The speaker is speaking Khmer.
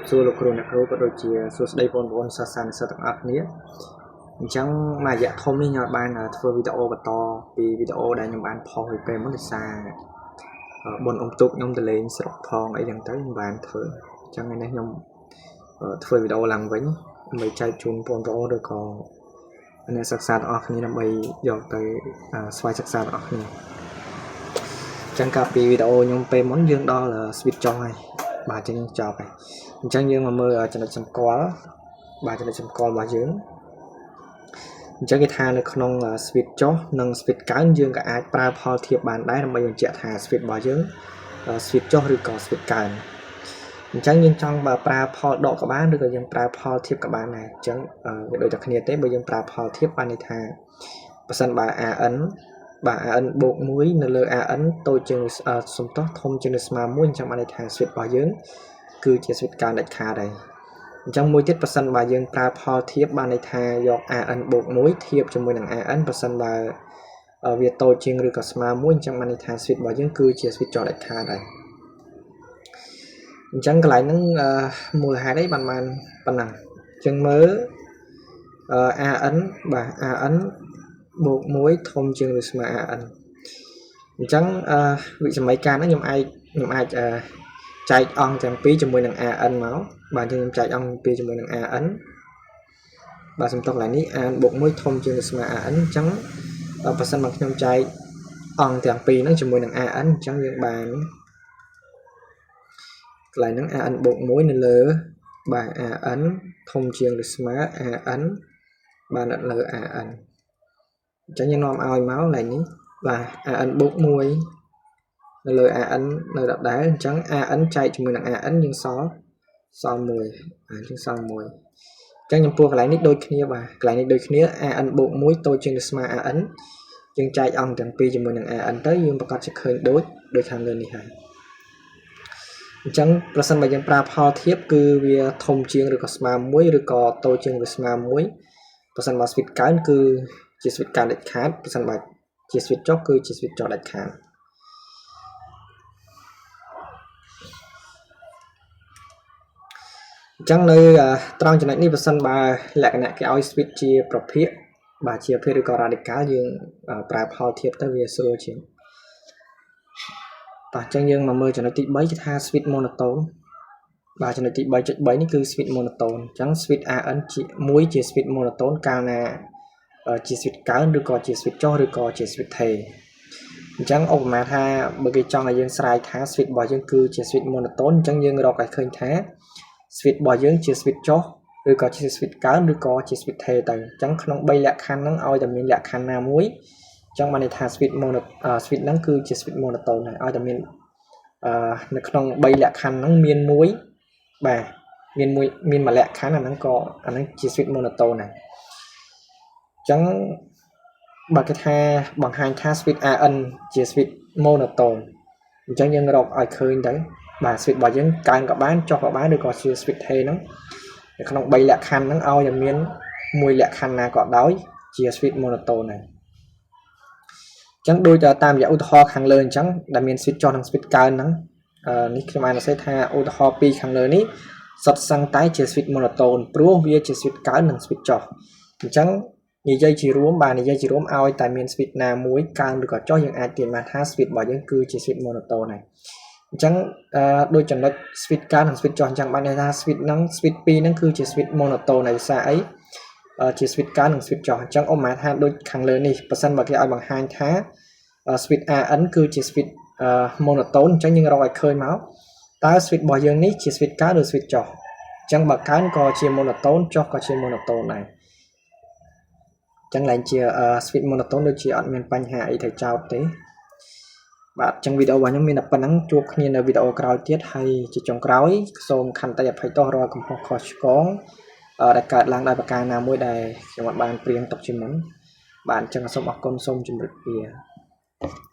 រាបសួរលោកគ្រូអ្នកគ្រូក៏ដូចជាសួស្តីបងប្អូនសិស្សានុសិស្សទាំងអស់គ្នាអញ្ចឹងមួយរយៈធំនេះខ្ញុំបានធ្វើវីដេអូបន្តពីវីដេអូដែលខ្ញុំបានផុសពីពេលមុនដោយសារបុណ្យអុំទូកខ្ញុំទៅលេងស្រុកផងអីចឹងទៅខ្ញុំបានធ្វើអញ្ចឹងថ្ងៃនេះខ្ញុំធ្វើវីដេអូឡើងវិញដើម្បីចែកជូនបងប្អូនឬក៏អ្នកសិក្សាទាំងអស់គ្នាដើម្បីយកទៅស្វែងសិក្សាទាំងអស់គ្នាអញ្ចឹងកាលពីវីដេអូខ្ញុំពេលមុនយើងដល់ switch ចុងហើយបាទអញ្ចឹងយើងចប់ហើយអញ្ចឹងយើងមកមើលចំណុចសម្គាល់បាទចំណុចសម្គាល់របស់យើងអញ្ចឹងគេថានៅក្នុង switch ចុះនិង switch កើនយើងក៏អាចប្រើផលធៀបបានដែរដើម្បីបញ្ជាក់ថា switch របស់យើង switch ចុះឬក៏ switch កើនអញ្ចឹងយើងចង់បើប្រើផលដកក៏បានឬក៏យើងប្រើផលធៀបក៏បានដែរអញ្ចឹងវាដូចតែគ្នាទេបើយើងប្រើផលធៀបបានន័យថាបើសិនបើ AN បាទ AN បូក1នៅលើ AN តូចជាងសំទោសធំជាងឬស្មើ1អញ្ចឹងបានន័យថា switch របស់យើងគឺជា switch កើនដាច់ខាតហើយអញ្ចឹងមួយទៀតបើសិនបើយើងប្រើផលធៀបបានន័យថាយក AN បូក1ធៀបជាមួយនឹង AN បើសិនបើវាតូចជាងឬក៏ស្មើ1អញ្ចឹងបានន័យថា switch របស់យើងគឺជា switch ចុះដាច់ខាតហើយអញ្ចឹងកន្លែងហ្នឹងមូលហេតុអីបានបានប៉ុណ្ណឹងអញ្ចឹងមើល AN បាទ AN បូក1ធំជាងឬស្មើ AN អញ្ចឹងវិសម័យការហ្នឹងខ្ញុំអាចចែកអង្គទាំងពីរជាមួយនឹង AN មកបាទអញ្ចឹងខ្ញុំចែកអង្គទាំងពីរជាមួយនឹង AN បាទសំតុកកន្លែងនេះ AN បូក1ធំជាងឬស្មើ AN អញ្ចឹងបើសិនមកខ្ញុំចែកអង្គទាំងពីរហ្នឹងជាមួយនឹង AN អញ្ចឹងយើងបានកន្លែងហ្នឹង AN បូក1នៅលើបាទ AN ធំជាងឬស្មើ AN បាទនៅលើ AN អញ្ចឹងយើងនាំឲ្យមកកន្លែងនេះបាទ AN បូក1នៅលើ AN នៅដដែលអញ្ចឹង AN ចែកជាមួយនឹង AN យើងសល់សល់1អញ្ចឹងសល់1អញ្ចឹងចំពោះកន្លែងនេះដូចគ្នាបាទកន្លែងនេះដូចគ្នា AN បូក1តូចជាងឬស្មើ AN យើងចែកអង្គទាំងពីរជាមួយនឹង AN ទៅយើងប្រកាសជាឃើញដូចដូចខាងលើនេះហើយអញ្ចឹងប្រសិនបើយើងប្រើផលធៀបគឺវាធំជាងឬក៏ស្មើ1ឬក៏តូចជាងឬស្មើ1ប្រសិនបើ switch កើនគឺជា switch កើនដាច់ខាតប្រសិនបើជា switch ចុះគឺជា switch ចុះដាច់ខាតអញ្ចឹងនៅត្រង់ចំណុចនេះបើសិនបើលក្ខណៈគេឲ្យ switch ជាប្រភេទបាទជាប្រភេទឬក៏ radical យើងប្រើផលធៀបទៅវាស្រួលជាងបាទអញ្ចឹងយើងមកមើលចំណុចទី3គេថា switch monotone បាទចំណុចទី3.3នេះគឺ switch monotone អញ្ចឹង switch AN ជាមួយជា switch monotone កាលណាជា switch កើនឬក៏ជា switch ចុះឬក៏ជា switch ថេអញ្ចឹងឧបមាថាបើគេចង់ឲ្យយើងស្រាយថា switch របស់យើងគឺជា switch monotone អញ្ចឹងយើងរកឲ្យឃើញថា switch របស់យើងជា switch ចុះឬក៏ជា switch កើនឬក៏ជា switch ថេទៅអញ្ចឹងក្នុង3លក្ខខណ្ឌហ្នឹងឲ្យតែមានលក្ខខណ្ឌណាមួយអញ្ចឹងបានន័យថា switch mono switch ហ្នឹងគឺជា switch monotone ហើយឲ្យតែមាននៅក្នុង3លក្ខខណ្ឌហ្នឹងមានមួយបាទមានមួយមានមួយលក្ខខណ្ឌអាហ្នឹងក៏អាហ្នឹងជា switch monotone ដែរអញ្ចឹងបើគេថាបង្ហាញថា switch AN ជា switch monotone អញ្ចឹងយើងរកឲ្យឃើញទៅបាទ switch របស់យើងកើនក៏បានចុះក៏បានឬក៏ជា switch ថេហ្នឹងនៅក្នុង3លក្ខខណ្ឌហ្នឹងឲ្យតែមានមួយលក្ខខណ្ឌណាក៏ដោយជា switch monotone ដែរអញ្ចឹងដូចតាមរយៈឧទាហរណ៍ខាងលើអញ្ចឹងដែលមាន switch ចុះនិង switch កើនហ្នឹងនេះខ្ញុំបានសរសេរថាឧទាហរណ៍ពីរខាងលើនេះសុទ្ធសឹងតែជា switch monotone ព្រោះវាជា switch កើននិង switch ចុះអញ្ចឹងនិយាយជារួមបាទនិយាយជារួមឲ្យតែមាន switch ណាមួយកើនឬក៏ចុះយើងអាចទាញបានថា switch របស់យើងគឺជា switch monotone ហើយអញ្ចឹងដូចចំណុច switch កើននិង switch ចុះអញ្ចឹងបានន័យថា switch ហ្នឹង switch 2ហ្នឹងគឺជា switch monotone ហើយសារអីជា switch កើននិង switch ចុះអញ្ចឹងឧបមាថាដូចខាងលើនេះបើសិនបើគេឲ្យបង្ហាញថា switch AN គឺជា switch monotone អញ្ចឹងយើងរកឲ្យឃើញមកតើ switch របស់យើងនេះជា switch កើនឬ switch ចុះអញ្ចឹងបើកើនក៏ជា monotone ចុះក៏ជា monotone ដែរអញ្ចឹងឡើងជា switch monotone ដូចជាអត់មានបញ្ហាអីត្រូវចោទទេបាទអញ្ចឹងវីដេអូរបស់ខ្ញុំមានតែប៉ុណ្្នឹងជួបគ្នានៅវីដេអូក្រោយទៀតហើយជាចុងក្រោយសូមខន្តីអភ័យទោសរាល់កំហុសខុសឆ្គងដែលកើតឡើងដោយប្រការណាមួយដែលខ្ញុំអត់បានព្រៀងទុកជាមុនបាទអញ្ចឹងសូមអរគុណសូមជម្រាបលា។